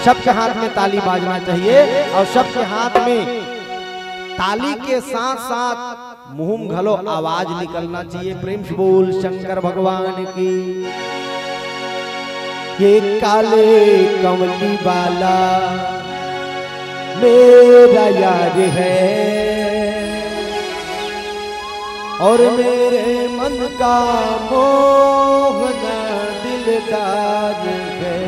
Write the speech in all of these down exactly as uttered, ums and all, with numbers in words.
सबके हाथ में ताली बाजना चाहिए और सबके हाथ में ताली के साथ साथ मुंह में घलो आवाज निकलना चाहिए। प्रेम से बोल शंकर भगवान की। ये काले कमली वाला मेरा यार है और मेरे मन का मोहना दिलदार है।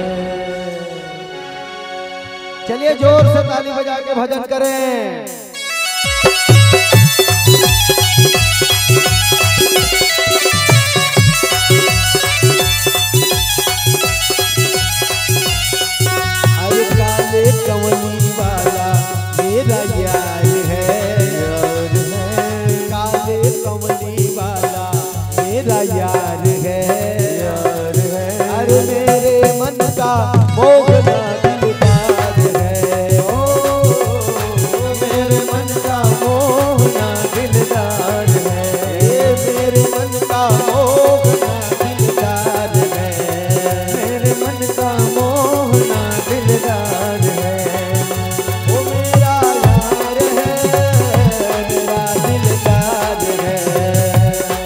चलिए, जोर से ताली बजा के भजन करें। अरे काले कमली वाला मेरा यार है, यार है। काले कमली वाला मेरा यार है, यार है। अरे मेरे मन का मोहना दिलदार है, ओ, मेरे मन का मोहना दिलदार है, मेरे मन का मोहना दिलदार है, मेरे मन का मोहना दिलदार है। ओ मेरा यार है, मेरा दिलदार है,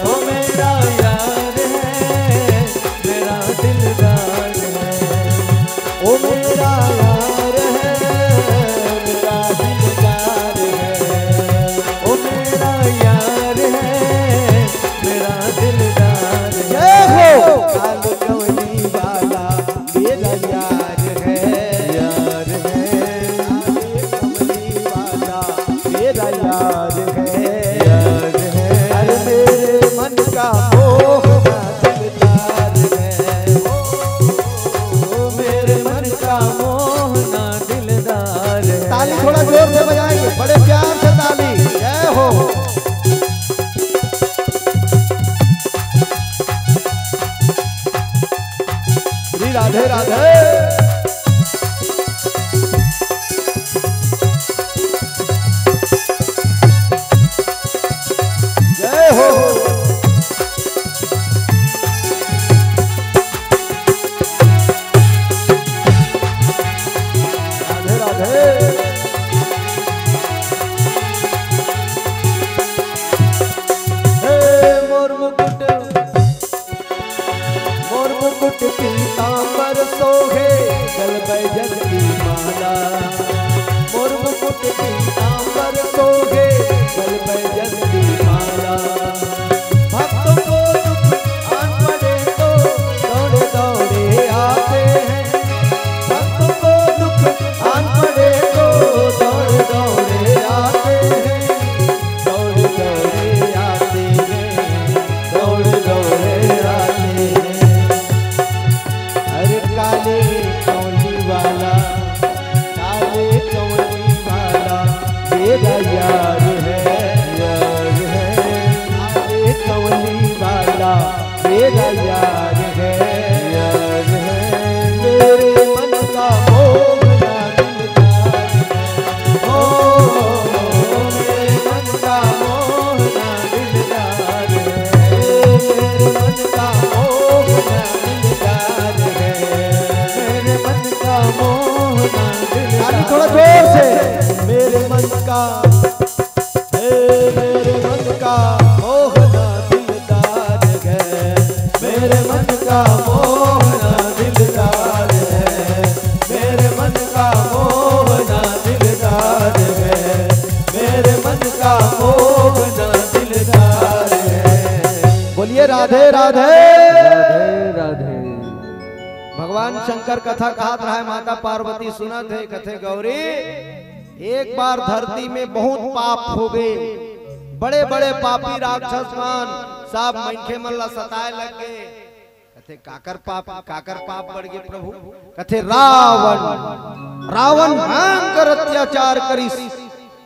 ओ मेरा यार है, मेरा दिलदार है। ओ मेरा यार है, मेरा दिलदार है। ओ मेरा यार है, मेरा दिलदार है। जय हो। काल कमली वाला मेरा यार है, यार है। काल कमली वाला मेरा यार है, यार है। अरे मेरे मन का मोहना दिलदार है, ओ, मेरे मन का मोहना दिलदार है। ताली थोड़ा जोर से बजाएंगे, बड़े प्यार से ताली। जय हो। श्री राधे राधे। जय हो। राधे राधे। हे मोर मुकुट, मोर मुकुट पीतांबर सोहे, गल बैजंती माला। मोर मुकुट पीतांबर सोहे, गल बैजंती माला। भक्तों को दुख आन पड़े तो दौड़े दौड़े आते हैं। भक्तों को दुख आन पड़े तो दौड़े दौड़े आते हैं। दौड़े दौड़े आते हैं, दौड़े दौड़े आते हैं। अरे काले चौली वाला, काले चौली वाला मेरा यार है, यार है। काले चौली वाला मेरा यार है, यार है। मेरे मन का मोहना दिलदार है। ओ, मेरे मन का मोहना दिलदार है। मेरे मन का मोहना दिलदार है। मेरे मन का मोहना दिलदार है। ताली थोड़ा जोर से। मेरे मन का, हे मेरे मन का मोहना दिलदार है। मेरे मन का मोहना दिलदार है। मेरे मन का मोहना दिलदार है। मेरे मन का मोहना दिलदार है। बोलिए राधे राधे। राधे राधे। भगवान शंकर कथा कहत रहा है, माता पार्वती सुनत हे, कथे गौरी, एक बार धरती में बहुत पाप हो गए, बड़े बड़े पापी राक्षस मन सब मनखे मन ला सताए लग गए। कथे काकर पाप, काकर पाप बढ़ गए प्रभु? कथे रावण, रावण भयंकर अत्याचार करिस।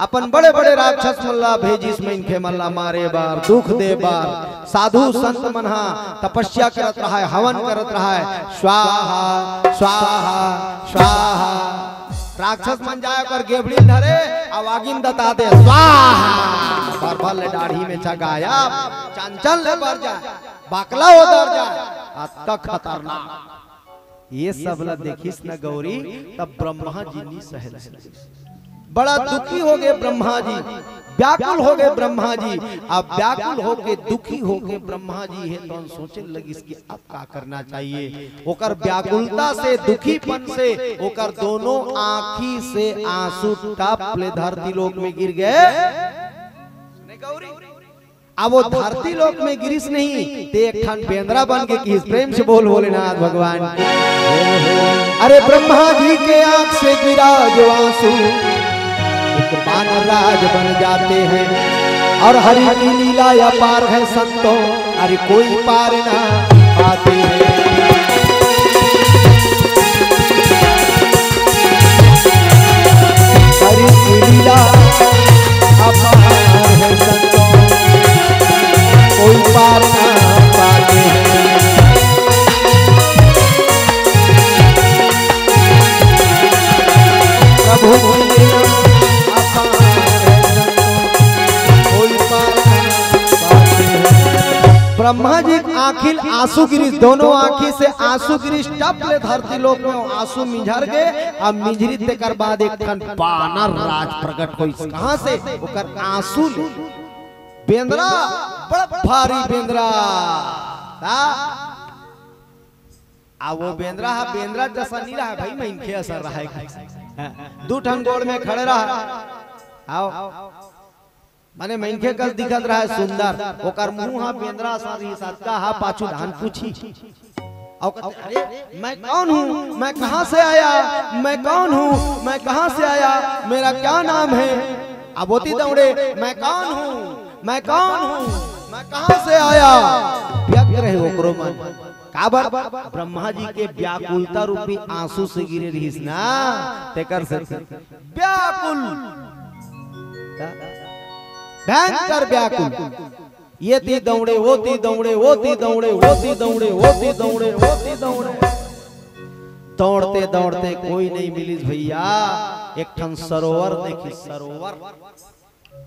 अपन बड़े बड़े राक्षस मन ला भेजिस, मनखे मन ला मारे बर, दुख दे बर। साधु संत मन हा तपस्या करत रहा है, हवन करत रहा है, स्वाहा स्वाहा स्वाहा। राक्षस मन जाए कर गेबड़ी धरे, अउ आगिन दता दे, स्वाहा। बर बर ले डाढ़ी में छगाया, चंचल ले बर जाए, बाकला हो दर जाए, अतका खतरनाक। ये सब ला देखिस न गौरी, तब ब्रह्मा जी नी सहल सकिस। बड़ा दुखी हो गए ब्रह्मा जी, व्याकुल हो गए ब्रह्मा जी। अब व्याकुल होके, दुखी होके ब्रह्मा जी हे तो सोचे लगिस कि अब का करना चाहिए। ओकर व्याकुलता से, दुखीपन से, ओकर दोनों आँखी से आंसू टप ले धरती लोक में गिर गए। अब वो धरती लोक में गिरिस नहीं, ते एक ठन बेंदरा बन के किहिस। प्रेम से बोल भोलेनाथ भगवान की। अरे ब्रह्मा जी के आंख से गिरा जो आंसू, एक बानर राज बन जाते हैं। और हरि की लीला अपार है संतों, अरे कोई पार ना पाते हैं। हरि की लीला अपार है संतों, कोई पार ना पाते हैं। प्रभु की लीला अपार है संतों, कोई पार ना पाते हैं। ब्रह्मा जी के आँखी ले आंसू गिरिस, दोनों आँखी से आंसू गिरिस, टप ले धरती लोक में आंसू मिझर गे। अब मिझरी तेकर बाद एक ठन बानर राज प्रकट होइस। कहाँ से? ओकर आंसू ले। बेंदरा, बड़ा भारी बेंदरा। का? आ वो बेंदरा हा, बेंदरा जैसा नहीं रहा भाई, मनखे असन रहा है। हाँ, दू ठन गोड़ में खड़े रहा। आओ, माने मनखे कस दिखत रहा है, सुंदर। ओकर मुंह हा बेंदरा असन रहिस, अतका हा पाछू धान पूछी। अउ कहते, "अरे, मैं कौन हूँ? मैं कहाँ से आया? मैं कौन हूँ? मैं कहाँ से आया? मेरा क्या नाम है?" अब ओती दौड़े, "मैं कौन हूँ? मैं कौन हूँ? मैं कहाँ से आया?" व्यग्र हे ओकरो मन। काबर? ब्रह्मा जी के व्याकुलता रूपी आंसू से गिरे रहिस ना, तेकर से व्याकुल, भयंकर व्याकुल। ये ती दौड़े, वो ती दौड़े, वो ती दौड़े, वो ती दौड़े, वो ती दौड़े, वो ती दौड़े। दौड़ते दौड़ते कोई नहीं मिलिस भैया, एक ठन सरोवर देखिस, सरोवर।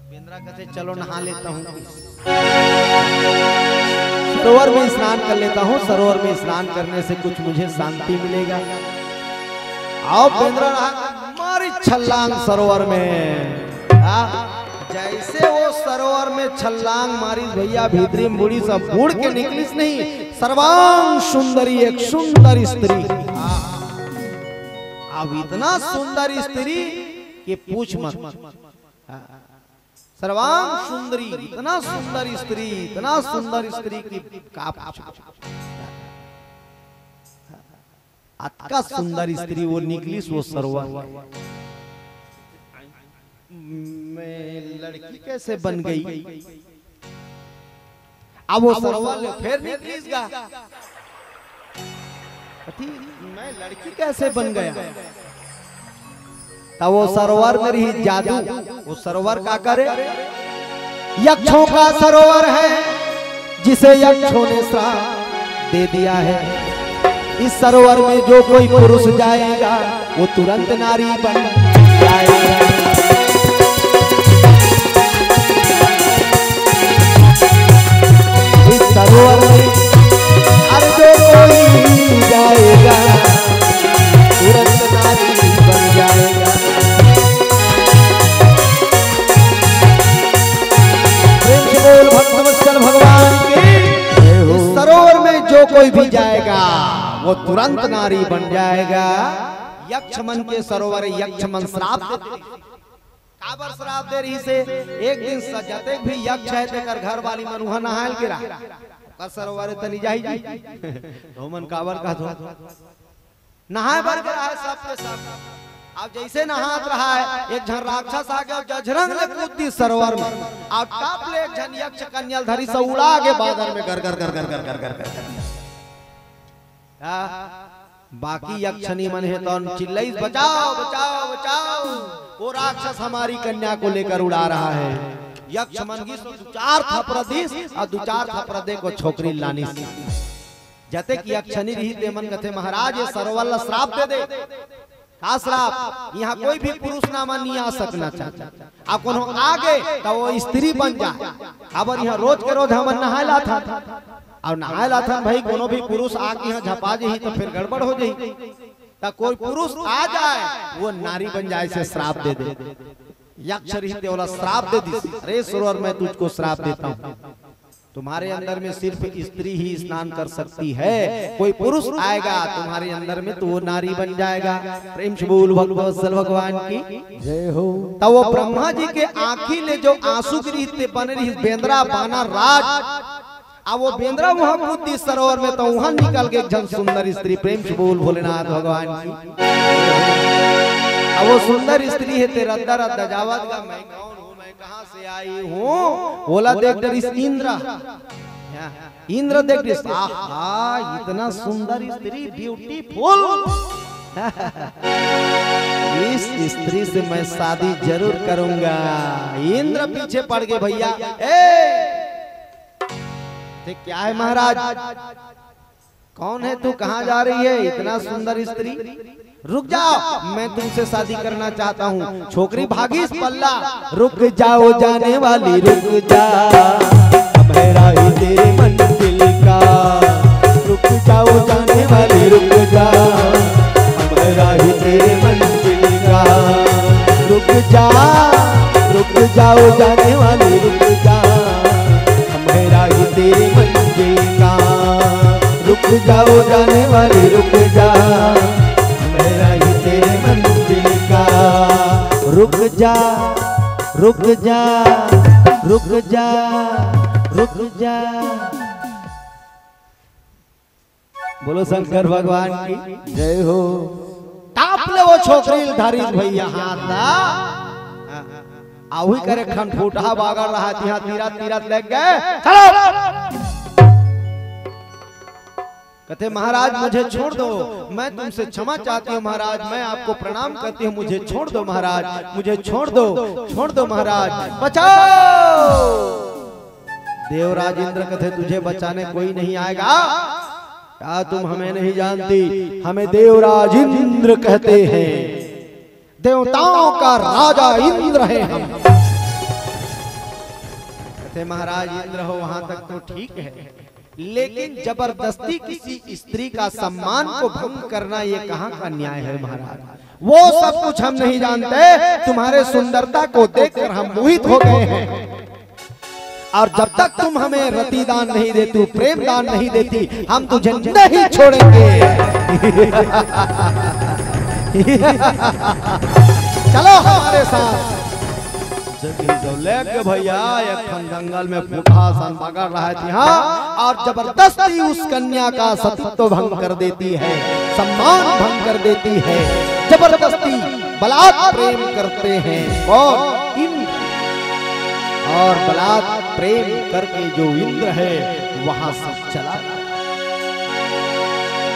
बेंदरा कथे, "चलो नहा लेता हूँ, सरोवर में स्नान कर लेता हूँ, सरोवर में स्नान करने से कुछ मुझे शांति मिलेगा।" आओ बेंदरा नहा, मारी छलांग सरोवर में। हाँ, जैसे वो सरोवर में छलांग मारिस भैया, भीतरी में बूड़िस, सब बूड़ के निकलिस नहीं। सर्वांग सुंदरी, एक सुंदर स्त्री। हाँ। अब इतना सुंदर स्त्री कि पूछ मत। हाँ। सर्वांग सुंदरी, इतना सुंदर स्त्री, इतना सुंदर स्त्री कि का पूछो। अतका सुंदर स्त्री वो निकलिस वो सरोवर। मैं लड़की कैसे बन गई? अब वो सरोवर ले फेर निकलिस गा। कथी, मैं लड़की कैसे बन गया? तब वो सरोवर में रही जादू। वो सरोवर का करे? यक्षों का सरोवर है, जिसे यक्षों ने श्राप दे दिया है। इस सरोवर में जो कोई पुरुष जाएगा, वो तुरंत नारी बन जाएगा। इस सरोवर में हर जो कोई जाएगा, तुरंत नारी बन जाएगा। प्रेम से बोल भक्तवत्सल भगवान की। इस सरोवर में जो कोई भी जाएगा, वो तुरंत नारी बन जाएगा। यक्ष मन के सरोवर, यक्ष मन श्राप देते। काबर श्राप दे रहिसे? एक दिन स-, जतेक भी यक्ष हे, तेकर घर वाली मन उहाँ नहाय ल गे रहा। ओकर सरोवर तनी जाही जी। तो मन काबर कहत हो? नहाय बर गे रहा हे सब के सब। अब जैसे नहात रहा हे, एक झन राक्षस आ गे अउ जझरंग ले कूद दिस सरोवर में। अउ टप ले एक झन यक्ष कन्या ल धरिस अउ उड़ा गे बादर में, गर, गर, गर। हाँ, बाकी यक्षनी मन हे तौन चिल्लाइस, "बचाओ, बचाओ, बचाओ, वो राक्षस हमारी कन्या को लेकर उड़ा रहा है।" यक्ष मन गिस दू चार थपरा दिस अउ दू चार थपरा दे के ओ छोकरी ल लानिस। जतेक यक्षनी रही ते मन कथे, "महाराज, ये सरोवर ला श्राप दे दे।" का श्राप? इहाँ कोई भी पुरुष नामा नहीं आ सकना चाहिए। अउ कोनो आ गे त वो स्त्री बन जाए। काबर इहाँ रोज के रोज हमन नहाय ल आथन। अउ नहाय लाथन भाई, कोनो भी पुरुष आके यहाँ झपा जही तो फिर गड़बड़ हो जही। त कोई पुरुष आ जाए, वो नारी बन जाए से श्राप दे दे। यक्ष रहित ओला श्राप दे दिस, "अरे सरोवर, मैं तुझको श्राप देता हूँ, तुम्हारे अंदर में सिर्फ स्त्री ही स्नान कर सकती है, कोई पुरुष आएगा तुम्हारे अंदर में तो वो नारी बन जाएगा।" प्रेम से बोल भक्तवत्सल भगवान की। जय हो। त वो ब्रह्मा जी के आँखी ले जो आंसू गिरिस ते बने रहिस बेंदरा बानर राज। अब वो बेंदरा वहां कूद दिस सरोवर में, त वहां निकल के एक झन सुंदर स्त्री, प्रेम से बोल भोलेनाथ भगवान की। अब वो सुंदर स्त्री हे ते रद्दा रद्दा जावत गा, "मैं कौन हूँ, मैं कहाँ से आई हूँ?" ओला देख डरिस इंद्र। इंद्र देख डरिस, "आहा, इतना सुंदर स्त्री, beautiful। इस स्त्री से मैं शादी जरूर करूंगा।" इंद्र पीछे पड़ गए भैया। ए, ते क्या है महाराज? कौन है तू? कहाँ जा रही है इतना सुंदर स्त्री? रुक जाओ, मैं तुमसे शादी करना चाहता हूँ। छोकरी भागिस पल्ला, "रुक जाओ जाने वाली, रुक जा, हम है राही तेरे मंजिल का। रुक जाओ जाने वाली, रुक जा, हम है राही तेरे मंजिल का। रुक जा, रुक जाओ जाने वाली, रुक जा, हम है राही तेरे मंजिल का। रुक जाओ जाने वाली, रुक जा, हम है राही तेरे मंजिल का। रुक जा, रुक जा, रुक जा, रुक जा।" बोलो शंकर भगवान की। जय हो। ताप ले वो छोकरी ल धरिस भैया हाथ ला। अउही करे खन फूटहा बागड़ रहा, तिहा तीरत तीरत लग गए। चलो। कहते, "महाराज, मुझे छोड़ दो, मैं तुमसे क्षमा चाहती हूँ महाराज, मैं आपको प्रणाम करती हूँ, मुझे छोड़ दो महाराज, मुझे छोड़ दो, छोड़ दो महाराज, बचाओ।" देवराज इंद्र कहते, "तुझे बचाने कोई नहीं आएगा। क्या तुम हमें नहीं जानती? हमें देवराज इंद्र कहते हैं, देवताओं का राजा इंद्र है हम।" कहते, "महाराज इंद्र हो, वहां तक तो ठीक है, लेकिन जबरदस्ती किसी स्त्री का सम्मान को भंग करना, ये कहाँ का न्याय है महाराज? वो सब कुछ हम नहीं जानते, तुम्हारे सुंदरता को देखकर हम मोहित हो गए हैं, और जब तक तुम हमें रति दान नहीं देती, प्रेम दान नहीं देती, हम तुझे नहीं छोड़ेंगे।" चलो हमारे साथ। जगी जो लेके भैया, एक ठन जंगल में फूटहा सन बगड़ रहा है, हाँ, और जबरदस्ती उस कन्या का सतीत्व भंग कर देती है, सम्मान भंग कर देती है, जबरदस्ती बलात् प्रेम करते हैं। कौन? इंद्र। और बलात् प्रेम करके जो इंद्र है, वहां से चला गया।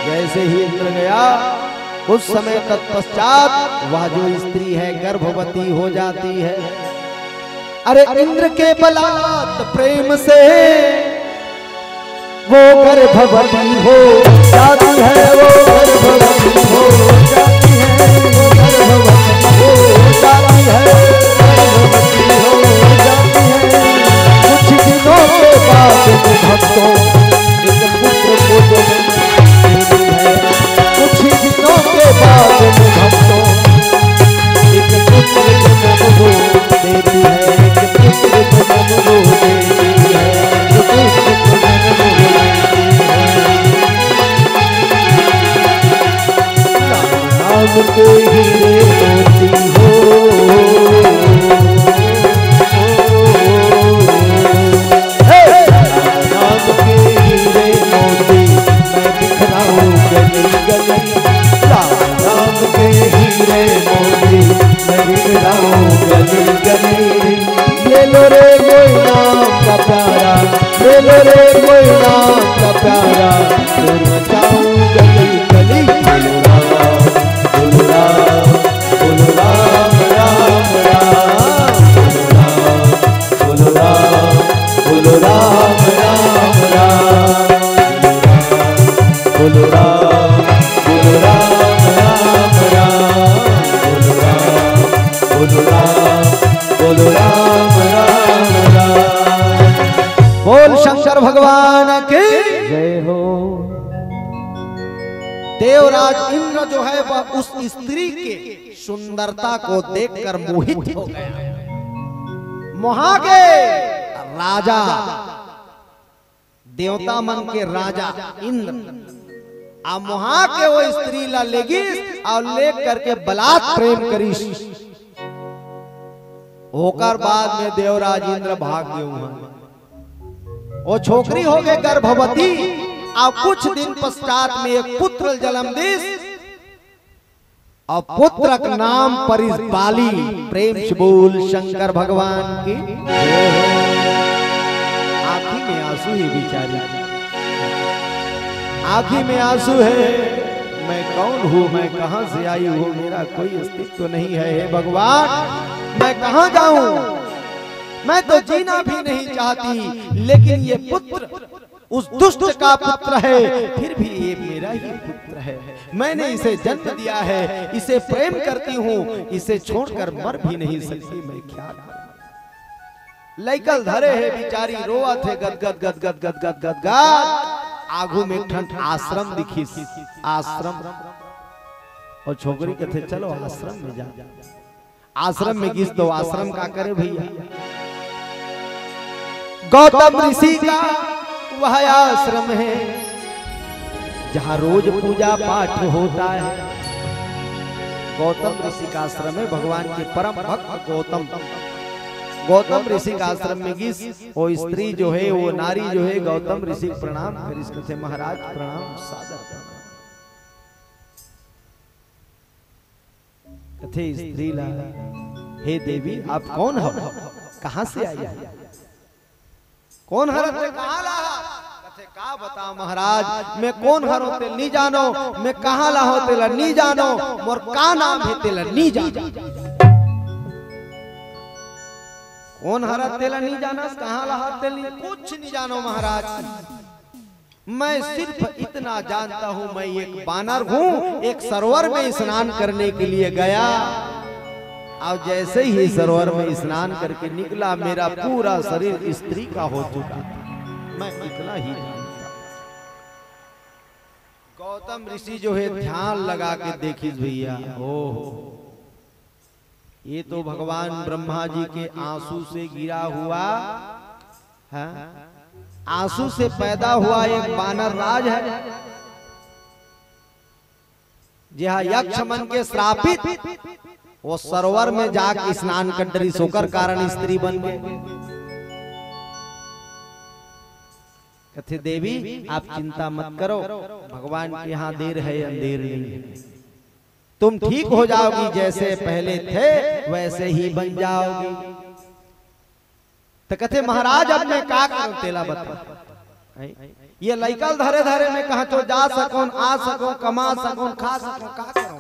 जैसे ही इंद्र गया, कुछ समय तत्पश्चात वह जो स्त्री है, गर्भवती हो जाती है। अरे इंद्र के बलात् प्रेम से वो गर्भवती हो जाती है, वो गर्भवती हो जाती है, वो गर्भवती हो जाती है, गर्भवती हो जाती है। कुछ दिनों के बाद उन भक्तों एक पुत्र को जन्म देती है। कुछ दिनों के बाद उन भक्तों एक पुत्र जन्म को देती है, एक पुत्र जन्म को देती है, एक पुत्र जन्म को देती है। राम के हीरे मोती हो, हे! राम के हीरे मोती मैं बिखराऊं गली गली। राम, राम के हीरे मोती मैं बिखराऊं गली गली। ले लो रे कोई राम का प्यारा, ले लो रे कोई राम का प्यारा, शोर मचाऊं गली गली। बोलो राम, बोलो राम, बोलो राम, राम, राम, बोलो राम, बोलो राम, बोलो राम, राम, राम, बोलो राम, बोलो राम, राम, राम, बोलो राम, बोलो राम, बोलो राम, राम, राम। बोल शंकर भगवान की। आज इंद्र जो है, वह उस स्त्री के सुंदरता को देखकर मोहित हो गया। मोहा के राजा, देवता मन के राजा इंद्र, आ मोहा के वो स्त्री ला लेगिस और लेग करके बलात प्रेम करिस। ओकर बाद में देवराज इंद्र भाग गे उहाँ। वो छोकरी हो गई गर्भवती, आ कुछ दिन पश्चात में एक पुत्र जन्म दिस, और पुत्र का नाम परिस बाली। प्रेम से बोल शंकर भगवान की। आंखी में आंसू है बेचारी, आंखी में आंसू है। मैं कौन हूँ, मैं कहाँ से आई हूँ, मेरा कोई अस्तित्व नहीं है। हे भगवान, मैं कहाँ जाऊं? मैं तो जीना भी नहीं चाहती, लेकिन ये पुत्र उस दुष्ट का पुत्र है, फिर भी ये मेरा ही पुत्र है। मैंने इसे जन्म दिया है, इसे प्रेम करती हूँ, इसे छोड़कर मर भी नहीं सकती। मैं क्या करूं? लइकल धरे है बेचारी, रोवत है गदगद गदगद गदगद गदगद। आगू में एक ठन आश्रम दिखिस, आश्रम। और छोकरी कथे, चलो आश्रम में जा। आश्रम में गिस तो आश्रम का करे भैया? गौतम ऋषि का वह आश्रम है जहाँ रोज पूजा पाठ होता है। गौतम ऋषि का आश्रम है, भगवान के परम भक्त गौतम। गौतम ऋषि का आश्रम में गिस, वो स्त्री जो है, वो नारी जो है, गौतम ऋषि को प्रणाम करिस, कथे, महाराज प्रणाम, सादर प्रणाम। कथे स्त्री ला, हे देवी, आप कौन हो, कहाँ से आई हो? कोन हरव ते, कहाँ ला हव? कथे, का बतावं महाराज, मैं कोन हरव ते नी जानों, मैं कहाँ ला हव तेला नी जानों, मोर का नाम हे तेला नी जानों। कोन हरव तेला नी जानस, कहाँ ला हव तेला नी, कुछ नी जानों महाराज। मैं सिर्फ इतना जानता हूं, मैं एक बानर हूं, एक सरोवर में स्नान करने के लिए गया, और जैसे ही सरोवर में स्नान करके निकला, मेरा पूरा शरीर स्त्री का हो चुका था। मैं इतना ही जानता हूं। गौतम ऋषि जो है, ध्यान लगा के देखिस भैया, ओहो, ये तो भगवान ब्रह्मा जी के आंसू से गिरा हुआ है, आंसू से पैदा हुआ एक बानर राज है, जेहा यक्ष मन के श्रापित, वो सरोवर में जाके स्नान कर डरिस, ओकर कारण स्त्री बन गए। कथे, देवी, आप चिंता मत करो, भगवान के यहाँ देर है, अंधेर नहीं है। तुम ठीक हो जाओगी, जैसे पहले थे वैसे ही बन जाओगी। तो कथे, महाराज, अब मैं का करूं, तेला बता। हैं? ये लइका ल धरे धरे मैं कहाँ तो जा सकों, आ सकों, कमा सकों, खा सकों, का करूं?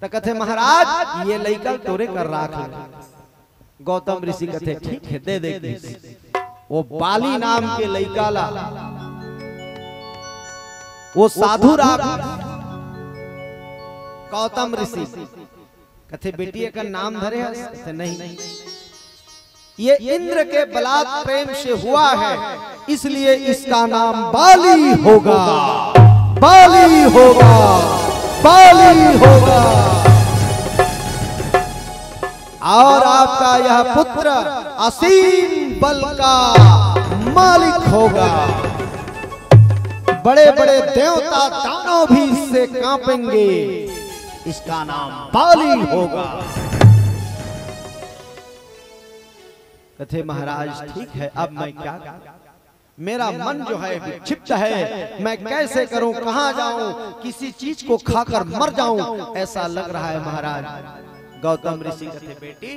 तो कथे, महाराज, ये लइका ल तोरे कर राख ले। गौतम ऋषि कथे, ठीक है, दे दे। वो बाली नाम के लइका ला वो साधु राख, गौतम ऋषि कथे, बेटी, एकर नाम धरे हस? कथे, नहीं। ये इंद्र के बलात् प्रेम से हुआ है, इसलिए इसका नाम बाली होगा, बाली होगा, बाली होगा। और आपका यह पुत्र असीम बल का मालिक होगा। बड़े बड़े देवता दानव भी इससे कांपेंगे। इसका नाम बाली होगा। कथे, महाराज, ठीक है, अब मैं क्या करूं? मेरा मन जो है विक्षिप्त है, मैं कैसे करूं, कहां जाऊं, किसी चीज को खाकर मर जाऊं, ऐसा लग रहा है महाराज। गौतम ऋषि कथे, बेटी,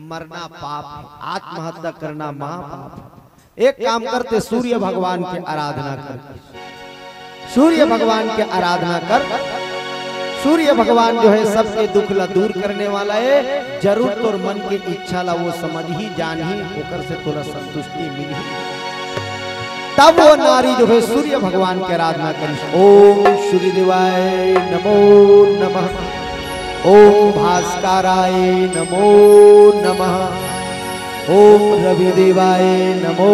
मरना पाप है, आत्महत्या करना महापाप है। एक काम कर, ते सूर्य भगवान के आराधना कर, सूर्य भगवान के आराधना कर। सूर्य भगवान जो है सबके दुख ला दूर करने वाला है। जरूर तोर मन के इच्छा ला वो समझही, जानही, ओकर से तोला संतुष्टि मिलही। तब वो नारी जो है सूर्य भगवान के आराधना करिस। ओम सूर्य देवाय नमो नमः, ओम भास्कराय नमो नमः, ओम रवि देवाय नमो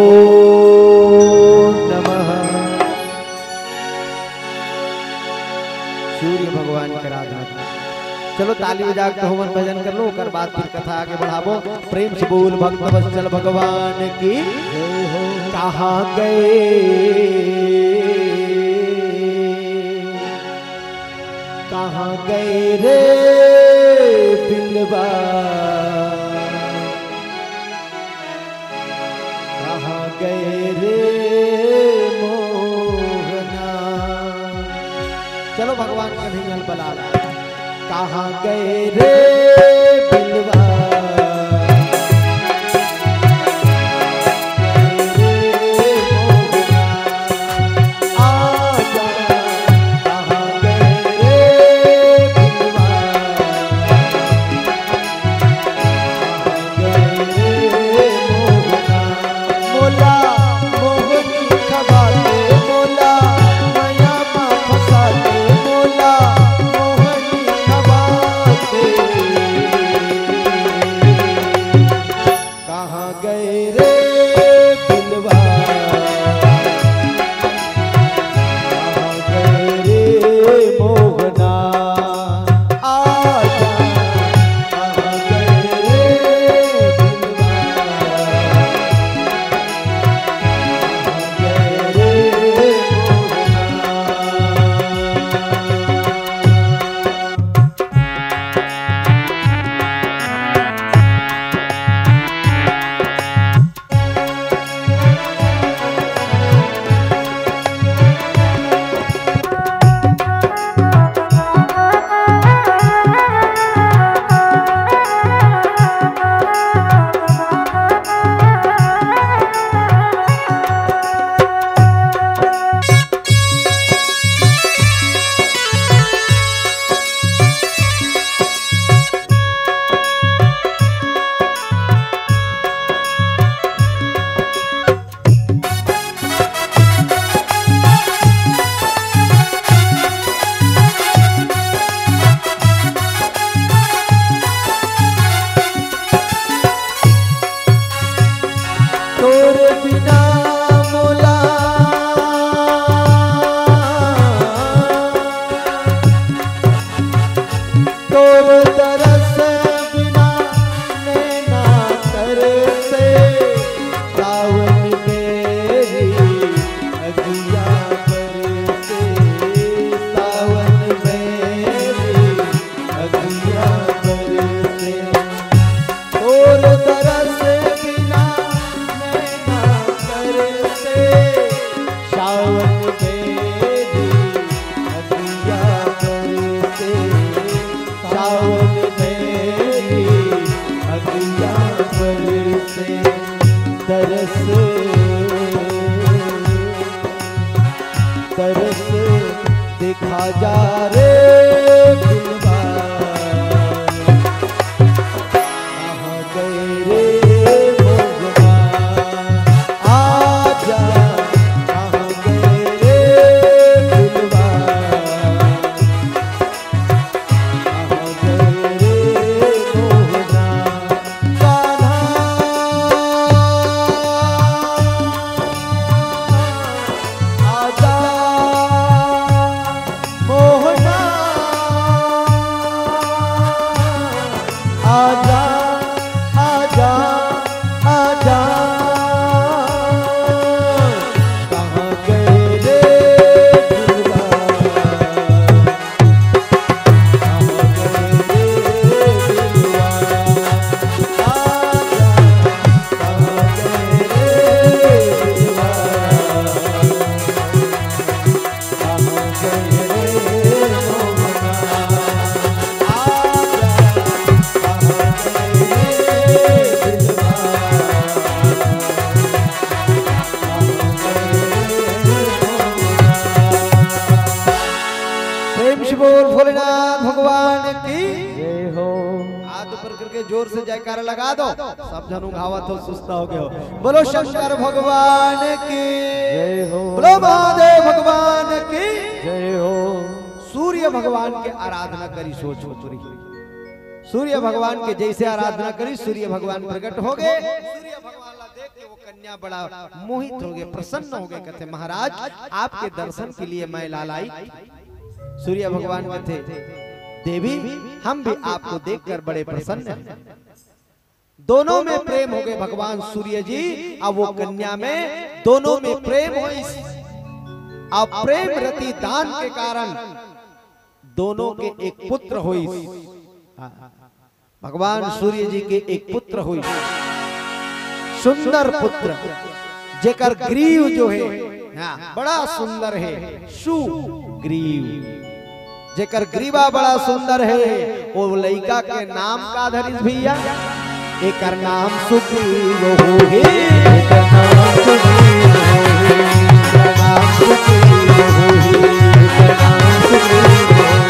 नमः। करा दो। चलो, ताली बजा के हमन भजन कर लो, ओकर बाद फिर कथा आगे बढ़ाबो। प्रेम से बोल भक्त वत्सल भगवान की। कहाँ गए, कहाँ गए रे बिलवा, कहाँ गए रे मोहना। चलो, भगवान कन्हैया लाल। कहाँ गए रे बिलवा, आजा, कहाँ गए रे बिलवा, कहाँ गए रे मोहना। मोला मोहनी खवा दे, मोला मया मा फंसा दे, मोला मोहनी खवा दे। कहाँ गए रे बिलवा, कहाँ गए रे मोहना, आजा, कहाँ गए रे बिलवा, कहाँ गए रे मोहना। तोर बिना मोला, तोर तरस बिना नैना तरसे, सावन मेरी अगिया बरसे, सावन मेरी अगिया बरसे। तोर तरस बिना नैना तरसे, सावन मेरी अगिया बरसे, सावन मेरी अगिया बरसे। तरस, तरस दिखा जा रे बिलवा, कहाँ गए रे मोहना, आजा, कहाँ गए रे बिलवा, कहाँ गए रे मोहना। कान्हा, आजा मोहना, आजा, आजा, आजा। कहाँ गए रे बिलवा? प्रेम से बोल भोलेनाथ भगवान की। जय हो। हाथ ऊपर करके जोर से जयकारा लगा दो। सब जन उघावत हो, सुस्ता हो गए हो। बोलो शंकर भगवान की। जय हो। बोलो महादेव भगवान की। जय हो। सूर्य भगवान के आराधना करी, सोच हो पूरी। सूर्य भगवान के जैसे आराधना करी, सूर्य भगवान प्रकट हो गए। सूर्य भगवान ला देख के वो कन्या बड़ा मोहित हो गए, प्रसन्न हो गए। कहते, महाराज, आपके दर्शन के लिए मैं लालाई। सूर्य भगवान कथे, "देवी, हम भी आपको देखकर बड़े प्रसन्न हैं।" दोनों में प्रेम हो गए, भगवान सूर्य जी और वो कन्या में, दोनों में प्रेम होइस। और प्रेम रति दान के कारण दोनों के एक पुत्र होइस। हाँ। भगवान सूर्य जी के एक पुत्र होइस, सुंदर पुत्र, जेकर ग्रीव जो है, हाँ, बड़ा सुंदर है, सुग्रीव। जेकर ग्रीवा बड़ा सुंदर है, वो लइका के नाम का धरिस भैया? एकर नाम सुग्रीव होही। एकर नाम सुग्रीव होही। एकर नाम सुग्रीव होही। एकर नाम सुग्रीव होही।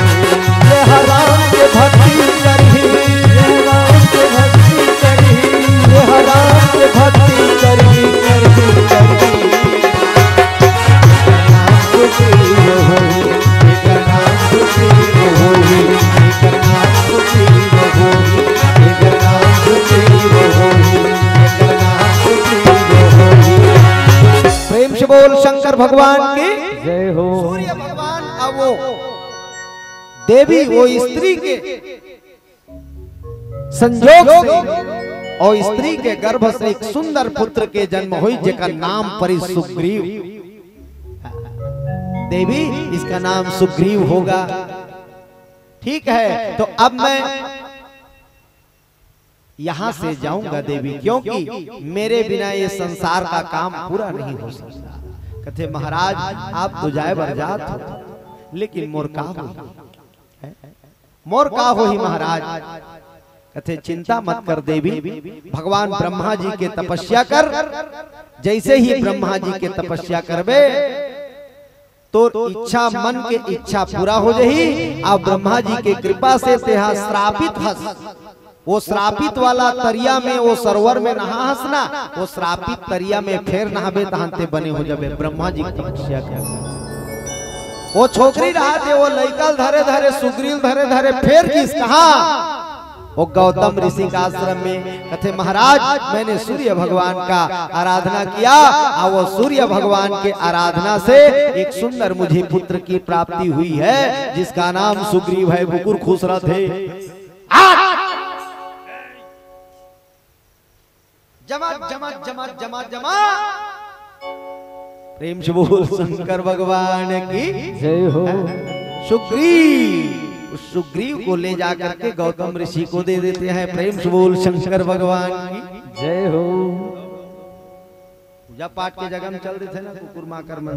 ये राम के भक्ति करही, ये राम के भक्ति करही, ये राम के भक्ति करही, करही, करही। नाम सुग्रीव होही, एकर नाम सुग्रीव होही, एकर नाम सुग्रीव होही, एकर नाम सुग्रीव होही, एकर नाम सुग्रीव होही। प्रेम से बोल शंकर भगवान की जय हो। सूर्य भगवान, अब वो देवी, वो स्त्री के संजोग से और स्त्री के गर्भ से एक सुंदर पुत्र के जन्म होइस, जेकर नाम पड़िस सुग्रीव। देवी, इसका नाम सुग्रीव होगा। ठीक है, तो अब मैं यहां से जाऊंगा देवी, क्योंकि मेरे बिना ये संसार का काम पूरा नहीं हो सकता। कथे, महाराज, आप तो जाए बर जात हो, लेकिन मोर का होही? मोर का होही महाराज? कथे, चिंता मत कर देवी, भगवान ब्रह्मा जी के तपस्या कर। जैसे ही ब्रह्मा जी के तपस्या करबे, तोर इच्छा, मन के इच्छा पूरा हो जाही। अब ब्रह्मा जी के कृपा से तेहा श्रापित हस। वो श्रापित वाला तरिया में, वो सरोवर में नहा हस ना, वो श्रापित तरिया में फेर नहाबे, तहां ते बने हो जाबे। ब्रह्मा जी की तपस्या के। वो छोकरी रहा थे, वो लइका ल धरे धरे, सुग्रीव धरे धरे फेर गिस कहा? वो गौतम ऋषि का आश्रम में। कथे, महाराज, मैंने सूर्य भगवान का आराधना किया और वो सूर्य भगवान के आराधना से एक सुंदर मुझे पुत्र की प्राप्ति हुई है, जिसका नाम सुग्रीव है। बुकुर खुश रथे। जमा, जमा, जमा, जमा, जमा। प्रेम से बोल शंकर भगवान की जय हो। सुग्रीव, उस सुग्रीव को ले जा करके गौतम ऋषि को दे देते हैं। प्रेम से बोल शंकर भगवान की जय हो। पूजा पाठ के जगह में चल देथे ना, कुकुर माकर मन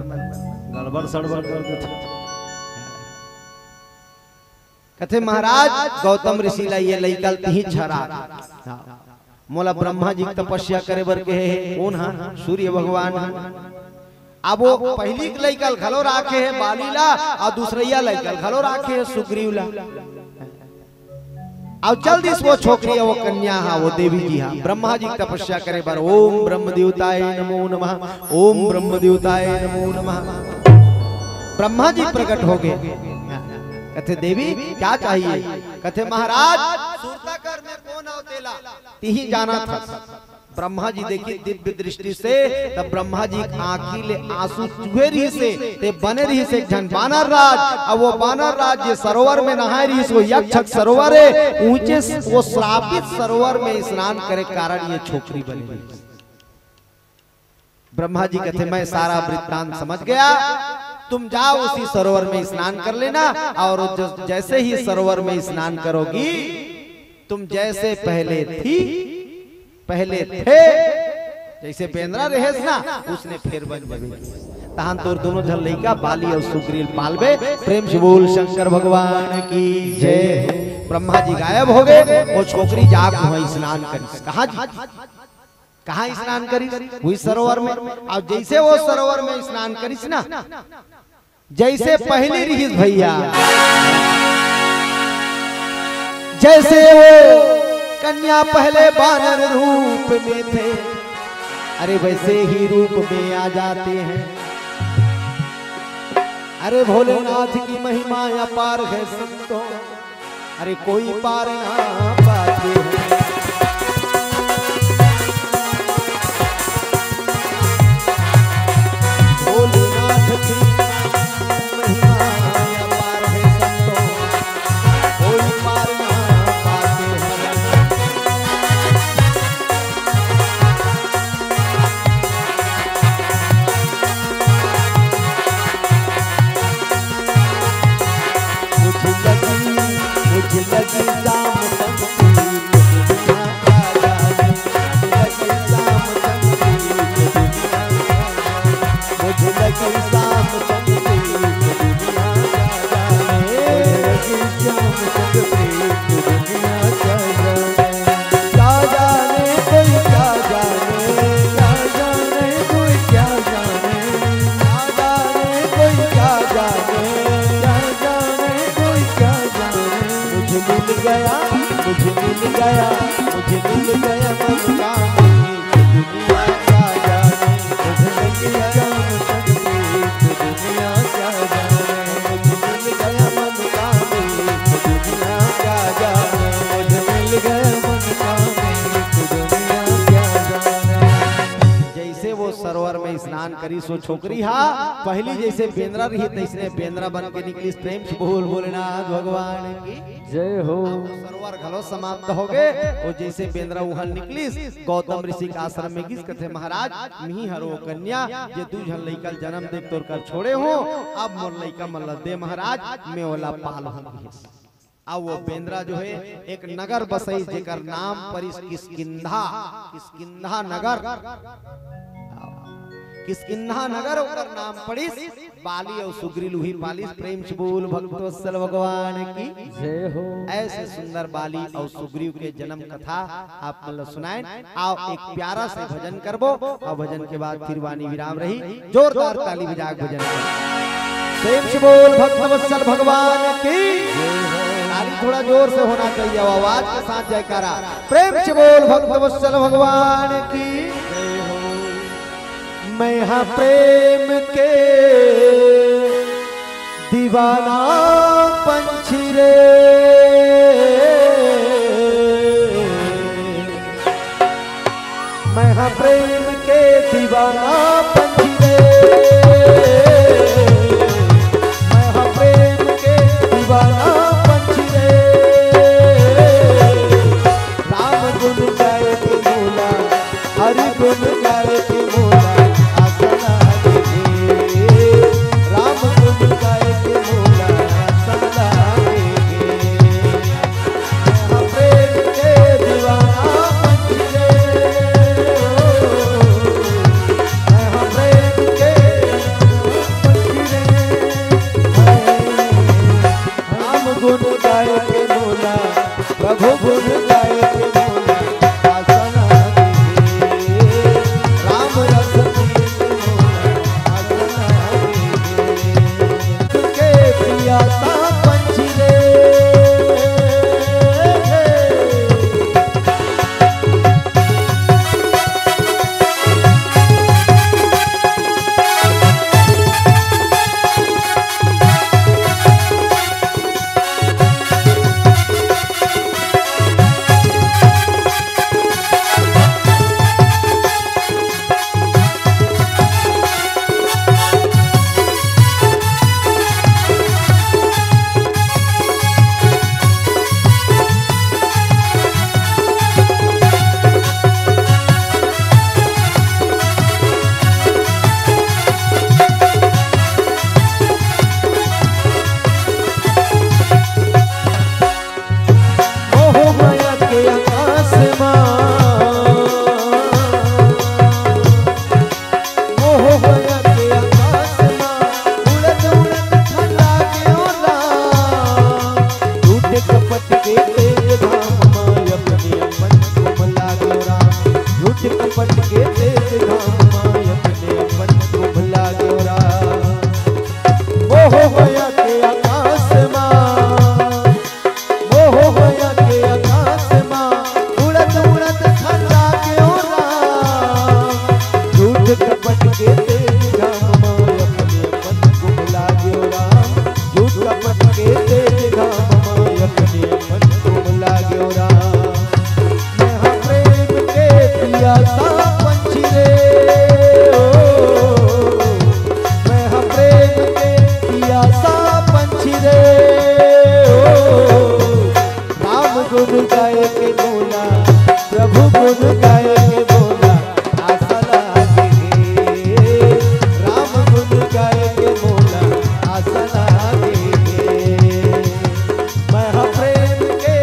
गड़बड़ सड़बड़ कर देथे। कथे, महाराज, गौतम ऋषि ला ये लइका ल तिही छरा। मोला ब्रह्मा जी के तपस्या करे बर कहे हे। कोन हा? सूर्य भगवान हा। अब वो पहिली के लइका ल घलो राखे हे बाली ला, अउ दूसरइया लइका ल घलो राखे हे सुग्रीव ला। अउ चल दिस वो छोकरी, वो कन्या हा, वो देवी जी हा, ब्रह्मा जी के तपस्या करे बर। ओम ब्रह्म देवताय नमो नमः, ओम ब्रह्म देवताय नमो नमः। ब्रह्मा जी प्रकट हो गए। कथे, देवी, क्या चाहिए? कथे, महाराज, सुरता कर में कोन अवतेला, तिही जानत हस। ब्रह्मा जी देखी दिव्य दृष्टि से, तब ब्रह्मा जी के आंखी ले आंसू चुहे रहिस हे, ते बने रहिस हे एक झन बानर राज। अब वो बानर राज जे सरोवर में नहाए रहिस, वो यक्षक सरोवर हे, ऊंचे स-, वो श्रापित सरोवर में स्नान करे के कारण ये छोकरी बने रहिस। ब्रह्मा जी कथे, मैं सारा वृत्तांत समझ गया, तुम जाओ उसी सरोवर में स्नान कर लेना, और जस-, जैसे ही सरोवर में स्नान करोगी, तुम जैसे पहले थी, पहले थे, जैसे बेंदरा रहेस ना, उसने फेर बन जाबे। तहां तोर दोनों झन लइका बाली अउ सुग्रीव पालबे। प्रेम से बोल शंकर भगवान की जय। ब्रह्मा जी गायब हो गए, वो छोकरी जाके वहां स्नान करिस। कहा जी? कहा स्नान करिस? वही सरोवर में। अउ जैसे वो सरोवर में स्नान करिस ना, जैसे पहली रिहिस भैया, जैसे वो कन्या पहले बानर रूप में थे, अरे वैसे ही रूप में आ जाते हैं। अरे भोलेनाथ की महिमा अपार है संतों, अरे कोई पार ना पाते हैं। भोलेनाथ की महिमा अपार है शाम संग प्रीत दुनिया क्या जाने, लगी शाम संग प्रीत दुनिया क्या जाने, मुझे लगी शाम संग प्रीत दुनिया क्या जाने, मुझे लगी शाम संग प्रीत दुनिया क्या जाने। क्या जाने कोई क्या जाने, क्या जाने कोई क्या जाने, क्या जाने कोई क्या जाने, क्या जाने कोई क्या जाने। मुझे मिल गया, मुझे मिल गया, मुझे मिल गया मन का मालिक दुनिया क्या जाने। मुझे मिल गया मन का मालिक दुनिया क्या जाने। मुझे मिल गया मन का मालिक दुनिया क्या जाने। मुझे मिल गया मन का मालिक दुनिया क्या जाने। जैसे वो सरोवर में स्नान करिस वो छोकरी हा, पहली जैसे बेंदरा रही तैसने बेंदरा बन के निकलिस। प्रेम से बोल भोलेनाथ भगवान की जय हो। अब वो सरोवर घलो समाप्त हो गए। वो जैसे बेंदरा उहल निकलिस, गौतम ऋषि के आश्रम में गिस, कथे महाराज, मिही हरो कन्या, जे दू झन लइका ल जन्म दे तोर कर छोड़े हो, अब मोर लइका मन ल दे महाराज, मैं ओला पाल हूँ। अब वो बेंदरा जो है एक नगर बसई, जेकर नाम परिस किष्किंधा, किष्किंधा नगर, किष्किंधा नगर ओकर नाम पड़िस। बाली अउ सुग्रीव ल उही पालिस। प्रेम से बोल भक्तवत्सल भगवान की जय हो। ऐसे सुंदर बाली अउ सुग्रीव के जन्म कथा आप मन ल सुनाएन। आओ एक प्यारा से भजन करबो अउ भजन के बाद फिर वाणी विराम रही। जोरदार ताली बजा के भजन करबो। प्रेम से बोल भक्तवत्सल भगवान की। ताली थोड़ा जोर से होना चाहिए, आवाज के साथ जयकारा। प्रेम से बोल भक्तवत्सल भगवान की। मैं हाँ प्रेम के दीवाना पंछी रे, मैं हाँ प्रेम के दीवाना पंछी रे, मैं हाँ प्रेम के दीवाना पंछी रे। राम गुण गाए के मोला, हरि गुण गाए के मोला आस लागे रे। राम गुण गाए के मोला आस लागे रे। मैं हाँ प्रेम के दीवाना पंछी रे, मैं हाँ प्रेम के पंछी रे। राम गुण गाए के मोला, प्रभु गुण गाए के मोला आस लागे रे। राम रस पी के मोला आस लागे रे। के पियासा पंछी रे। मोह माया के आकाश मा, मोह माया के आकाश मा, उड़त उड़त ठंडा के ओ राम। झूठ कपट के तेज घाम मा, अपने अपन घूम लाग्यो राम। झूठ कपट के तेज घाम मा, अपने अपन घूम लाग्यो राम। मोह माया के आकाश मा, मोह माया के आकाश मा, उड़त उड़त ठंडा के ओ राम। झूठ कपट के तेज घाम मा, अपने अपन घूम लाग्यो राम। झूठ कपट के तेज घाम मा, अपने अपन घूम लाग्यो राम। मैं हा प्रेम के पियासा पंछी रे, ओ, मैं हा प्रेम के पियासा पंछी रे, ओ। राम गुण गाए के मोला, प्रभु गुण गाए के मोला आस लागे रे। राम गुण गाए के मोला आस लागे रे। मैं हा प्रेम के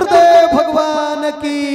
देव भगवान की।